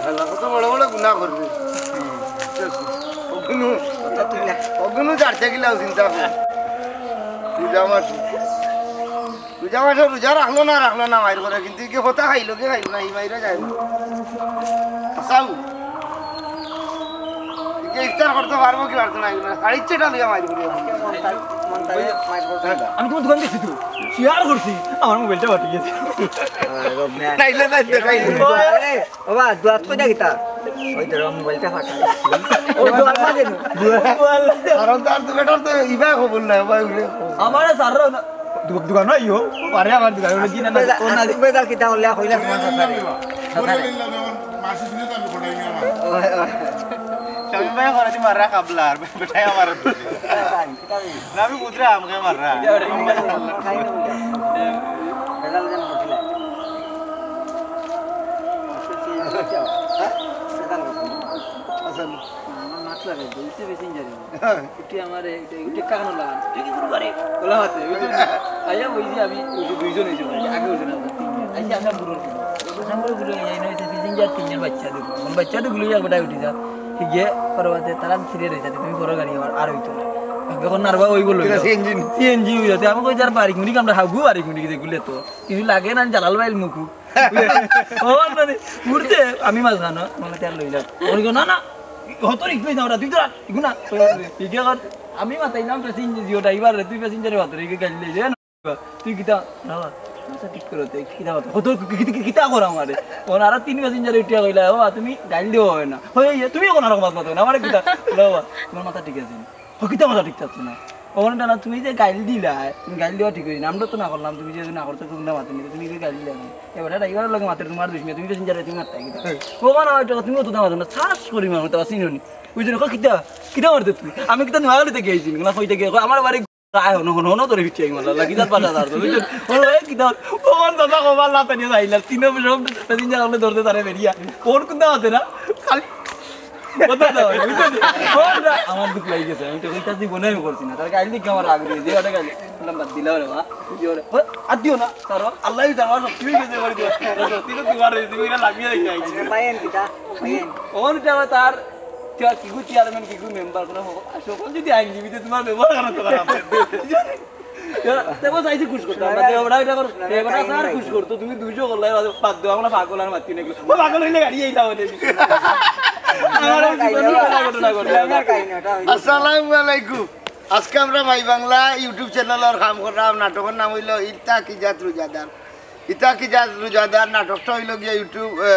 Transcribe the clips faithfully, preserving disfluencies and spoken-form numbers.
আল্লাহ, কত বড় বড় গুনাহ করবে। অগুনু, অগুনু যার থাকিলাও চিন্তা করে। রোজা মাস, রোজা মাসে রোজা রাখলো না, রাখলো না, মাইর করে, কিন্তু কি কথা খাইলো, কি খাইলো না, এই মাইরে যায় না। চাও। ইকে ইফতার করতে পারবো কি পারতো না, এগুলো সাড়ে ইচ্ছেটা লইয়া মাইর করি। আমি তোমার দোকান দেখছি তো, শেয়ার করছি, আমার মোবাইলটা ফাটি গেছে। নাইলে, নাইলে, নাইলে। আরে, বাবা, দুয়াত কই দেখি তা? ওই ধরো, মোবাইলটা ফাটা। ও, দুয়ার মাঝে না। কারণ তার তো বেটার তো ইবা খবর নাই, ভাই, উঠে। আমার সাররা না। দোকান, দোকান নয়, ইয়ো। আরে, আমার দোকান, ওটা কি না, না, বেজাল, ও না। বেজাল কিতা হলে, কইলা তোমার সাথে। মাসি ছিল তো আমি কোটাই নিয়ে আমার। ওই, ওই। শামীম ভাই করে দি মাররা কাবলা, আর বেটাই আমার। না, আমি বুঝলাম, আমাকে মাররা। বেজাল যেন করছিলাম। আচ্ছা। আমার মাত লাগে, বলতে বেশি জানি। হ্যাঁ। একটু আমার এই, এই, একটু কানো লাগান। তুই কি করবি রে? ওলা হাতে, বুঝলি? আইয়া ওই যে আমি, ওই যে দুইজন এই যে ভাই, আগে ওই যে না, তিনজন। আইসা আমরা বুড়োর বুড়ো। আসাম করে বুড়ো এই না, এই যে তিনজন, তিনজন বাচ্চা দুগু। এখন বাচ্চা দুগুলো এক বেটা উঠি যা। ঠিক আছে, পরবাতে তারা ফিরে রয়েছে, তুমি বড় গাড়ি আমার আর হইতো না। এখন নারবা ওই বললো, এটা সিএনজি। সিএনজি হইলো। তে আমি কই যার বাড়ি কুড়ি আমরা হাগু বাড়ি কুড়ি যেগুলো তো। কিছু লাগে না, জালাল ভাইয়ের মুখু। ও মানে, ঘুরতে আমি মাছ খানো, মানে তেল লই যাও। ওই গো, না, না, হতো রিক্স লই যাও, তুই তো, ইগু না। ঠিক আছে, আমি মাতাইলাম প্যাসেঞ্জার, জিও ড্রাইভার রে, তুই প্যাসেঞ্জারে মাত্র, এই গাড়ি লই যা না। তুই কিতা, না, আচ্ছা, ঠিক করে, তুই কিতা কথা? হতো, কি-, কি-, কি-, কিতা করা আমারে? ওনারা তিন প্যাসেঞ্জারে উঠিয়া কইলা, "ও, তুমি গাইল দিও হয় না।" হয়ে গিয়ে, তুমি এখন আর মাত মাতো না, আমারে কিতা? বলো, "বাবা, তোমার মাথা ঠিক আছে না?" ও, কিতা মাথা ঠিক থাকছে না? ওখানে না, তুমি যে গাইল দিলা, তুমি গাইল দেওয়া ঠিক হয়েছে না। আমরা তো না করলাম, তুমি যে না করতে, তুমি না মাতে নিবে, তুমি যে গাইল দিলা না। এবার ড্রাইভারের লগে মাতের তোমার দুশমনি, তুমি প্যাসেঞ্জারে তুমি মারতে কিতা? হ্যাঁ। ও, না, ওইটা তুমি অত দাম না, শ্বাস করি মারো, তো আসি নি। ওই জন্য কই, "কিতা? কিতা মারতে তুই?" আমি কিতা নোয়াখালী থেকে আইছি, না কই থেকে? কই, "আমার বাড়ি আয়, হনো, হনো, হনো, তোরে বিচ্ছি আমি মারলাম, লাগি যার বাসা তার তো, বুঝছো?" ও, এই কিতা? ও, আমার দাদা, ও, আল্লাহ, তানিয়ে যাইলা, তিন নম্বর সব প্যাসেঞ্জার আপনি ধরতে তারে বেরিয়া। ওর কোন দাম আছে না? খালি কথা দাও, বুঝছো নি? ও, না, আমার দুখ লাগি গেছে, আমি তো ওইটা জীবনে আমি করছি না। তার গাইল দেখে আমার রাগ উঠে গেছে, ওটা গাইল। বললাম, "বাদ দিলাও রে বা।" কি ওরে? ও, আর দিও না, তারও আল্লাহ জানে আমার সত্যি হয়ে গেছে, বাড়ি দিও। সত্যি তো তোমার হয়েছে, তুমি এটা লাভিয়ে রেখে আইছি। ভাই, এন কিতা? ভাই, এন। ওর যাওয়া তার, তুই আর কিগু চেয়ারম্যান, কিগু মেম্বার, কোনো হ-, সকল যদি আইনজীবীতে তোমার ব্যবহার খারাপ তো খারাপ। দেখো, চাইছি খুশ করতে, আমরা দেখো, ওরা এটা করো, এবার স্যার খুশ করতো, তুমি দুইশো করলে, বাদ দেও, আমরা পাগল আর মাতি নাকি। ও পাগল হইলে গাড়ি এই দাও, দেখি। আমার এই জীবনে ঘটনা ঘটে। আসসালামু আলাইকুম। আজকে আমরা মাই বাংলা YouTube চ্যানেলর কাম করলাম, নাটকর নাম হইল ইতা কি জাত রোজাদার। ইতা কি জাত রোজাদার নাটকটা হইল গিয়া YouTube, এ,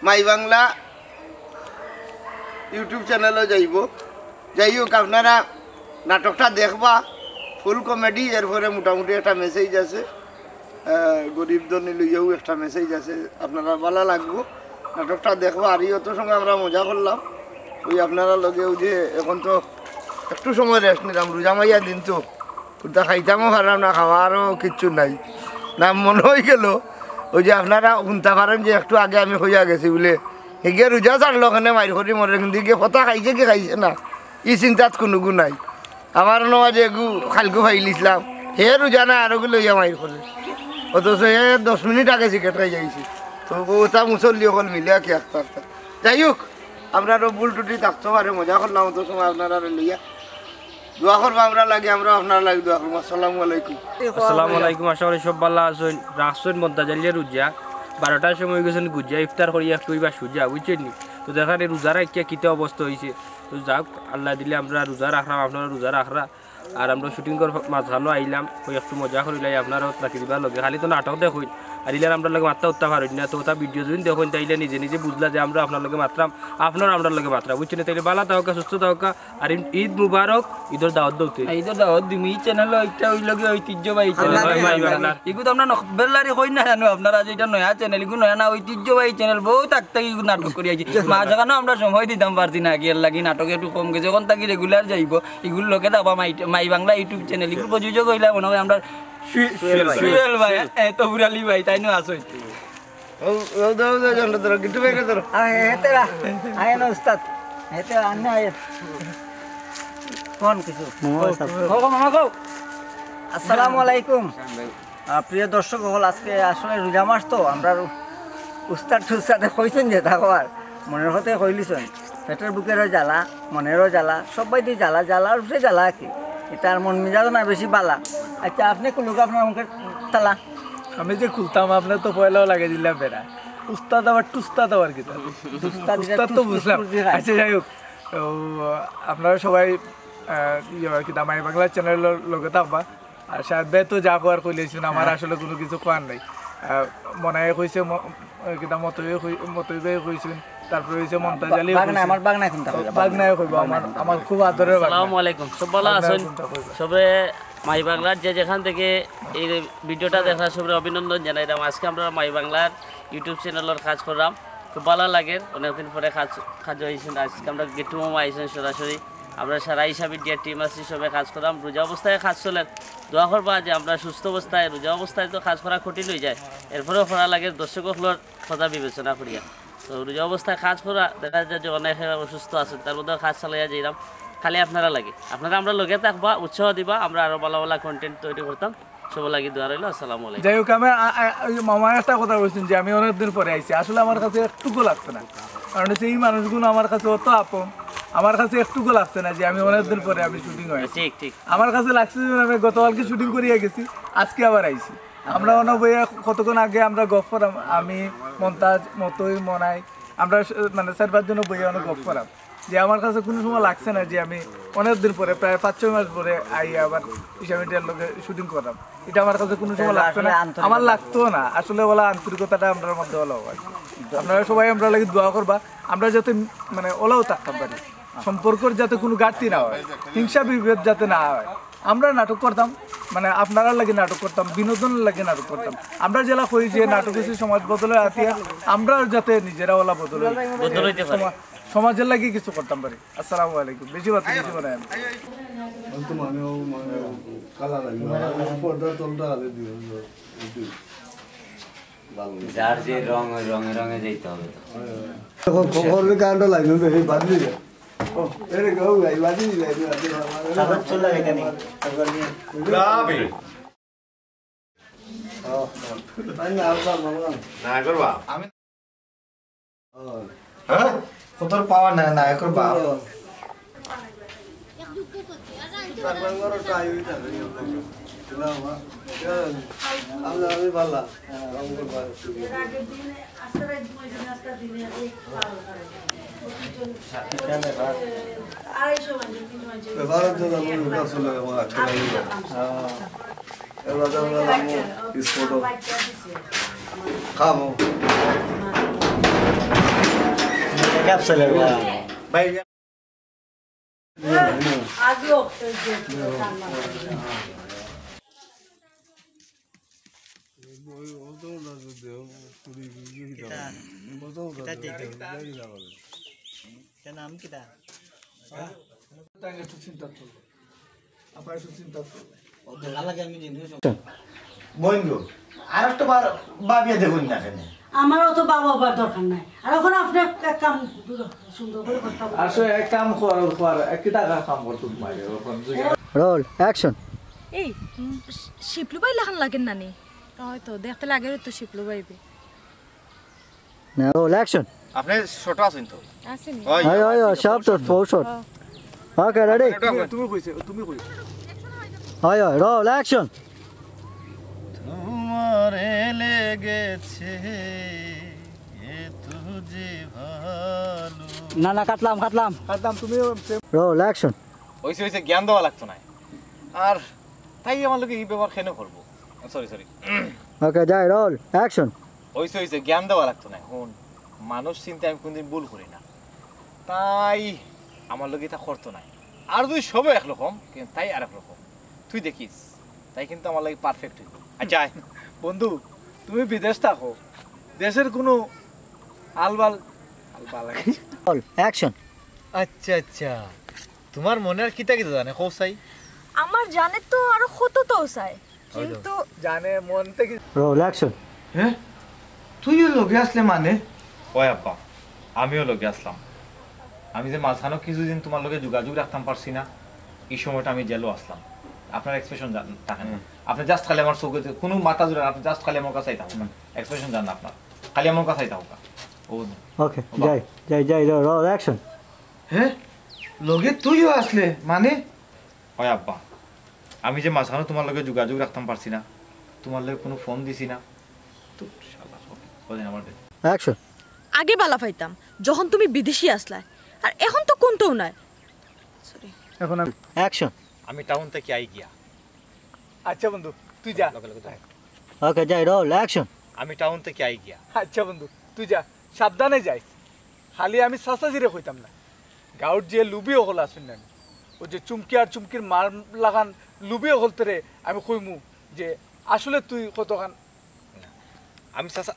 মাই বাংলা YouTube চ্যানেলও যাইব। যাই হোক, আপনারা নাটকটা দেখবা, ফুল কমেডি, এরপরে মোটামুটি একটা মেসেজ আছে, আহ, গরিব ধনী লইয়াও একটা মেসেজ আছে, আপনারা ভালা লাগবো। নাটকটা দেখবা, আর এই অত সময় আমরা মজা করলাম, ওই আপনারা লগে, ওই যে এখন তো একটু সময় রেস্ট নিলাম, রোজা মাইয়া দিন তো, কুন্তা খাইতামও পারলাম না, খাওয়ারও কিচ্ছু নাই। না, মনে হয়ে গেল, ওই যে আপনারা শুনতে পারেন যে একটু আগে আমি কইয়া গেছি বলে, হিগে রোজা ছাড়লো, ওখানে মাইর করি মরে, কিন্তু হিগে ফতা খাইছে কি খাইছে না, ই চিন্তাত কোনো গু নাই। আমার নমাজে এগু খালগু ফাইল ইসলাম, হে রোজা না আরো গু লইয়া মাইর করে, অথচ হে দশ মিনিট আগে সিগারেট খাই যাইছে। তো ওটা মুসল্লি অকল মিলিয়া কি আস্তে আস্তে। যাই হোক, আমরা আরো ভুল ত্রুটি থাকতে পারে, মজা করলাম অত সময় আপনারা লইয়া। দোয়া করবা আমরা লাগি, আমরা আপনারা লাগি দোয়া করবো। আসসালামু আলাইকুম। আসসালামু আলাইকুম, আশা করি সব ভালা আছইন। রাখছইন মন্তাজ আলিয়া রোজা, বারোটার সময় গেছইন গুজিয়া, ইফতার করি একটু ইবার সুজা, বুঝছইন নি? তো দেখেন এই রোজা রাখিয়া কিতা অবস্থা হইছে। তো যাক, আল্লাহ দিলে আমরা রোজা রাখলাম, আপনারা রোজা রাখরা, আর আমরা শুটিং কর মাঝখানো আইলাম, ওই একটু মজা করিলাই, আপনারা নাকি দিবার লগে, খালি তো নাটক দেখইন, আর ইলার আমরা লগে মাততা উঠতা পারইন না, তো ওটা ভিডিও যদি দেখইন, তাইলে নিজে নিজে বুঝলা যে আমরা আপনার লগে মাতরাম, আপনারা আমরার লগে মাতরা, বুঝছইন নি? তাইলে ভালা থাকউক্কা, সুস্থ থাকউক্কা, আর ইন-, ঈদ মুবারক, ঈদর দাওয়াত দেউক্কা। ঈদর দাওয়াত দিমু, ই চ্যানেল একটা ওই লগে ঐতিহ্যবাহী চ্যানেল। ইগু তো আমরা নখ-, বেল্লারি কই না জানো আপনারা যে এটা নয়া চ্যানেল, ইগু নয়া না, ঐতিহ্যবাহী চ্যানেল, বহুত আগ থাকি ইগু নাটক করি আইছি। মাঝখানো আমরা সময় দিতাম পারছি না, আগে এর লাগি নাটক একটু কম গেছে, এখন থাকি রেগুলার যাইব। ইগুর লগে থাকবা মাই, মাই বাংলা YouTube চ্যানেল, ইগুর প্রযোজক হইলা মনে হয় আমরা সু-, সুয়েল ভাই। সুয়েল ভাই, এ, তবুর আলী ভাই, তাইনও আছইন। ও, ও, ধরো, ধরো, ধরো, ধরো, গিট্টু ভাইরে ধরো। আরে, হেতে রা, আয় না উস্তাদ, হেতে আনে আয়। কোন কিছু? মামা, উস্তাদ। কও, কও, মামা, কও। আসসালামু আলাইকুম। আহ, প্রিয় দর্শক অকল, আজকে আসলে রোজা মাস তো, আমরার উস্তাদ টুস্তাদে কইছইন যে থাকো আর মনের কথাই কইলিছইন, পেটর ভুকেরও জ্বালা, মনেরও জ্বালা, সব্বাইদি জ্বালা, জ্বালার উপরে জ্বালা আর কি। ইতা আর মন মিজাজ না বেশি বালা। আচ্ছা, আপনে খুলুক আপনার মুখের তালা। আমি যে খুলতাম, আপনে তো পয়লাও লাগাই দিলা বেড়া। উস্তাদ আবার টুস্তাদ আবার কিতা? উস্তাদ এটা উস্তাদ তো টুস টুস বুঝলাম। করে দিয়ে খায়। আচ্ছা, যাই হোক, তো আপনারা সবাই, আহ, ইয়ে, কিতা, মাই বাংলা চ্যানেলর লগে থাকবা। আর সাহেব ভাই তো যা কওয়ার কইলাইছইন, আমার হ্যাঁ। আসলে কুনু কিছু কওয়ার নাই। আহ, মনায়ে কইছে, ম-, আহ, কিতা মতই কই-, মতই ভাই কইছইন, তারপরে অইছে মন্তাজ আলী বাগনা, কইছইন। আমার বাগনা কোনটা কইলা? বাগনায় কইবো, বাগনা আমার, কোনটা আমার কইলা? খুব আদরের বাগনা। আসসালামু আলাইকুম, সব ভালা বাগনায় আছইন? কোনটা কইলা? সবরে মাই বাংলার যে যেখান থাকি এই ভিডিওটা দেখরা সবরে অভিনন্দন জানাইরাম। আজকে আমরা মাই বাংলার YouTube চ্যানেলর কাজ কররাম, খুব ভালা লাগের। অনেকদিন পরে কাজ, কাজ অইছে। আজকে আমরা গেটু মামা আইছইন সরাসরি। আমরা সারা ইসা মিডিয়া টিম আছি, সবে কাজ কররাম। রোজা অবস্থায় কাজ চলের, দোয়া করবা যে আমরা সুস্থ অবস্থায়, রোজা অবস্থায় তো কাজ করা কঠিন অইযায়, এরপরেও করা লাগের দর্শক অকলর কথা বিবেচনা করিয়া। তো রোজা অবস্থায় কাজ করা, দেখা যায় যে অনেকে অসুস্থ আছইন, তার মধ্যে কাজ চালাইয়া যাইরাম। খালি আপনারা লাগি, আপনারা আমরার লগে থাকবা, উৎসাহ দিবা, আমরা আরো ভালা ভালা content তৈরি করতাম। সব লাগি দোয়া রইলো। আসসালামু আলাইকুম। যাই হোক, আমি, আ, আ, ওই মামা একটা কথা কইছইন যে আমি অনেকদিন পরে আইছি। আসলে আমার কাছে একটুকু লাগছে না, কারণ অইছে এই মানুষগুন আমার কাছে অত আপন, আমার কাছে একটুকু লাগছে না যে আমি অনেকদিন পরে আমি শুটিং অইছি। ঠিক, ঠিক। আমার কাছে লাগছে যে আমি গতকালকে শুটিং করিয়া গেছি, আজকে আবার আইছি। আমরা অনো বইয়া কতক্ষণ আগে আমরা গফ কররাম, আমি, মন্তাজ, মতই, মনাই, আমরা স-, মানে চাইর পাঁচজন বইয়া অনো গফ কররাম। যে আমার কাছে কুনু সময় লাগছে না যে আমি অনেকদিন পরে, প্রায় পাঁচ ছয় মাস পরে আইয়া আবার ইসা মিডিয়ার লগে শুটিং কররাম। ইটা আমার কাছে কুনু সময় লাগছে না, আমার লাগতোও না। আসলে অলা আন্তরিকতাটা আমরার মধ্যে অলা অয়। আপনারা সবাই আমরার লাগি দোয়া করবা, আমরা যাতে মানে অলাও থাকতাম পারি, সম্পর্কর যাতে কুনু ঘাটতি না অয়, হিংসা বিভেদ যাতে না অয়। আমরা নাটক করতাম, মানে আপনারার লাগি নাটক করতাম, বিনোদনর লাগি নাটক করতাম। আমরা যেলা কই যে নাটক অইছে সমাজ বদলর হাতিয়ার, আমরাও যাতে নিজেরা অলা বদল অই, বদল অইতে পারি। সমা-, সমাজর লাগি কিছু করতাম পারি। আসসালামু আলাইকুম। বেশি বাড়াইতাম, বেশি বাড়াইতাম না। ওই তো মানে, ও মানে, কালা লাগে না। ও পর্দার তলটা আগে দিও, ওই তো। ভালো। যার যে রং, ওই রঙে রঙে যাইতে হবে তো। হ্যাঁ। এখন খবর কাণ্ড লাগবে, এই বাদ দিয়ে। ও, এরে গো, ভাই, বাদ দিয়ে, বাদ দিয়ে, বাদ দিয়ে। সাদা চুল লাগাইতে নেই। ও, না, না, না, না। না করবা? আমি ও। হ্যাঁ? কতর পাওয়ার না, না করবা? ও। আমি, আমি ভালা। ব্যাপার হচ্ছে না, মনে হয় আসলে আমার আজকে লাগবে। এবার তো আমরা লাগবো স্পটো। খাবো। ভাই, নাম কিতা? একটু চিন্তা করবো। আপনারা একটু চিন্তা করবেন। বন্ধু, আর একটা বার ভাবিয়া দেখুন না কেনে। আমার অত বাবা বাবার দরকার নাই। আর এখন আপনি এক, এক কাম সুন্দর করে কথা বলুন। আসলে এক কাম কর, কর, এক কিতা কাম করতো তোমার, এখন যদি রোল, অ্যাকশন। এই, উম, শি-, শিপলু ভাই লাখান লাগের না নি? হয়তো, দেখতে লাগের তো শিপলু ভাই বে। না, রোল, অ্যাকশন। আপনি শর্ট আছেন তো? আছেনি। ওই, ওই, ওই, ওই, সব তো, ফুল শর্ট। ওকে, রেডি? এটা তুমি, তুমি কইছে, তুমি কইছে। ওই, ওই, রোল, অ্যাকশন। তোমারে লেগেছে এত যে ভালো। না, না, কাটলাম, কাটলাম। কাটলাম, তুমি রোল, অ্যাকশন। অইছে, অইছে, জ্ঞান দেওয়া লাগতো না। আর তাই আমার লগে এই ব্যবহার কেন করবো? Sorry, sorry. ওকে, যাই, রোল, অ্যাকশন। অইছে, অইছে, জ্ঞান দেওয়া লাগতো না। হুন, মানুষ চিনতে আমি কোনদিন ভুল করি না, তাই আমার লগে ইতা করতো না। আর যদি সবে একরকম, কিন্তু তাই আর একরকম। তুই দেখিস, তাই কিন্তু আমার লাগি পারফেক্ট অইবো। আচ্ছা, আয়। বন্ধু, তুমি বিদেশ থাকো, দেশের কোনো আলবাল, আলবাল। Role, action. আচ্ছা, আচ্ছা, তোমার মনে আর কিতা কিতা জানে, কও চাই? আমার জানে তো আরো কত তো চাই, কিন্তু জানে মন থেকে। Roll, action. হ্যাঁ? তুইও লগে আসলে মানে? ওই আব্বা, আমিও লগে আসলাম। আমি যে মাঝখানো কিছুদিন তোমার লগে যোগাযোগ রাখতাম পারছি না, এই সময়টা আমি জেলও আসলাম। আপনার এক্সপ্রেশন থাকে না। আপনি জাস্ট খালি আমার চোখে, কোনো মাথা জুড়ে না, আপনি জাস্ট খালি আমার কাছে চাইতা হোক, এক্সপ্রেশন জান না আপনার, খালি আমার কাছে চাইতা হোক। ও বন্ধু। ওকে, যাই যাই যাই, রোল অ্যাকশন। হ্যাঁ, লগে তুইও আসলে মানে? হয় আব্বা, আমি যে মাঝখানে তোমার লগে যোগাযোগ রাখতাম পারছি না, তোমার লগে কোনো ফোন দিছি না, তো শালা, ওদিন আমার ডেট। অ্যাকশন। আগে বালা পাইতাম, যখন তুমি বিদেশি আসলায়, আর এখন তো কোনটাও নাই। সরি। এখন আমি অ্যাকশন। আমি টাউন থেকে আই গিয়া। আচ্ছা বন্ধু, তুই যা। লগে লগে যাই। ওকে, যাই, রোল অ্যাকশন। আমি টাউন থেকে আই গিয়া। আচ্ছা বন্ধু, তুই যা, সাবধানে যাইস। খালি আমি চাচাজিরে কইতাম না, গাঁওর যে লুবি অকল আছইন না, ওই যে চুমকি আর চুমকির মার লাখান লুবি অকলতরে আমি কইমু যে আসলে তুই কতখান। আমি চাচা,